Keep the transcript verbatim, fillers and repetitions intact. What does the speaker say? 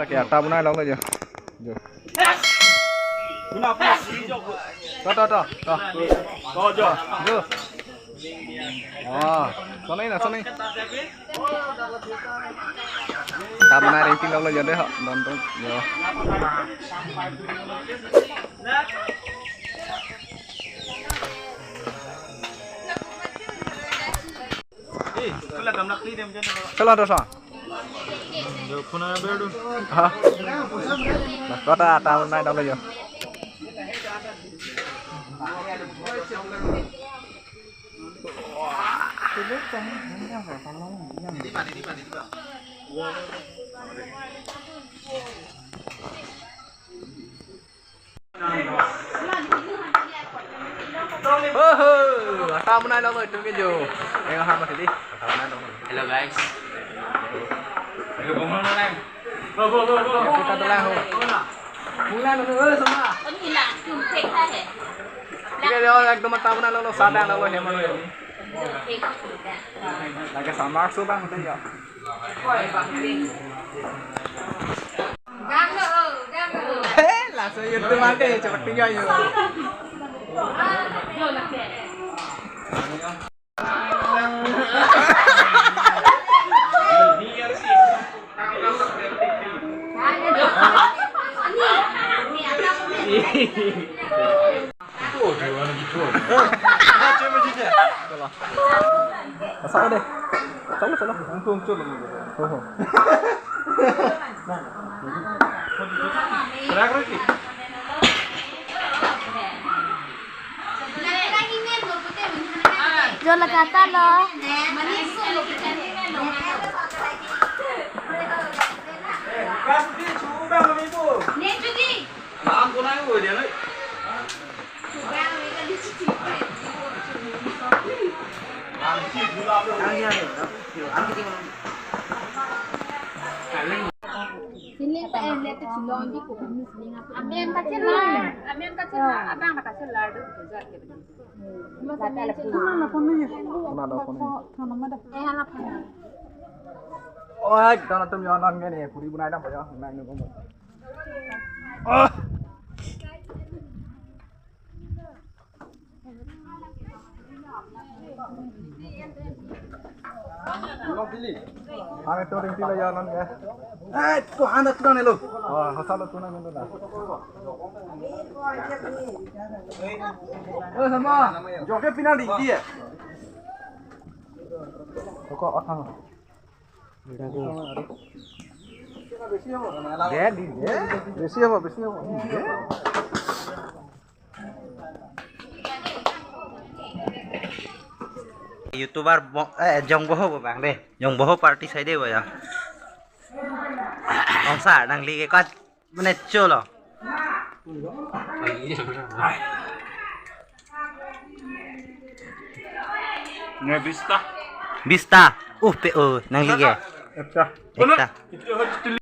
Lake ata bonai longlo jo. Jo. To, to, to, to. To, jo. Jo. Oh, sonai na, sonai. Ata bonai ring ting longlo jo dei ho. Don tung. Jo. Kala dosa. Ha? Kota ata bonai dong jo. Oho, ata bonai longlo itum ke jo. Yang ham masih di. Ata bonai longlo. Hello guys. Ayo, bangun, Neng. Go, go, go, go. Kita telah ho. Mula nunggu, eh, semua. Ini langsung take aja. Oke, dia orang ekdom ata bonai longlo, sadang longlo, heman longlo. Lake samar su bang, udah ya. He, langsung YouTube aja, cepet tinggal yuk. Asa deh. Salah, salah. Langsung cul. Oh. Jo, lake ata lo. Sini ta en le ta chilong di ko. Amen ta chilong, amen ta chilong, abang ta chilong. Mana phone ni? Eh, hala phone. Oh, hai, kita nanti yang nang ni, puri bunai dah, ya. Nang ni, kamu. Ah. Ang ito rin sila yan ang eh. Eh, ko hana tunan nilo. Oh, hasalo tunan nilo na. Eh, sama. Joke pinang di dia. Koko otang. Dia di dia. Besi apa? Besi apa? Dia. YouTuber bo-, eh, Jongboho bo bang deh. Jongboho party sai deh bo ya. Ong sa nangli ke kat mane cholo. Ne Bista. Bista. Uh, pe, uh, nangli ke. Ekta. Ekta.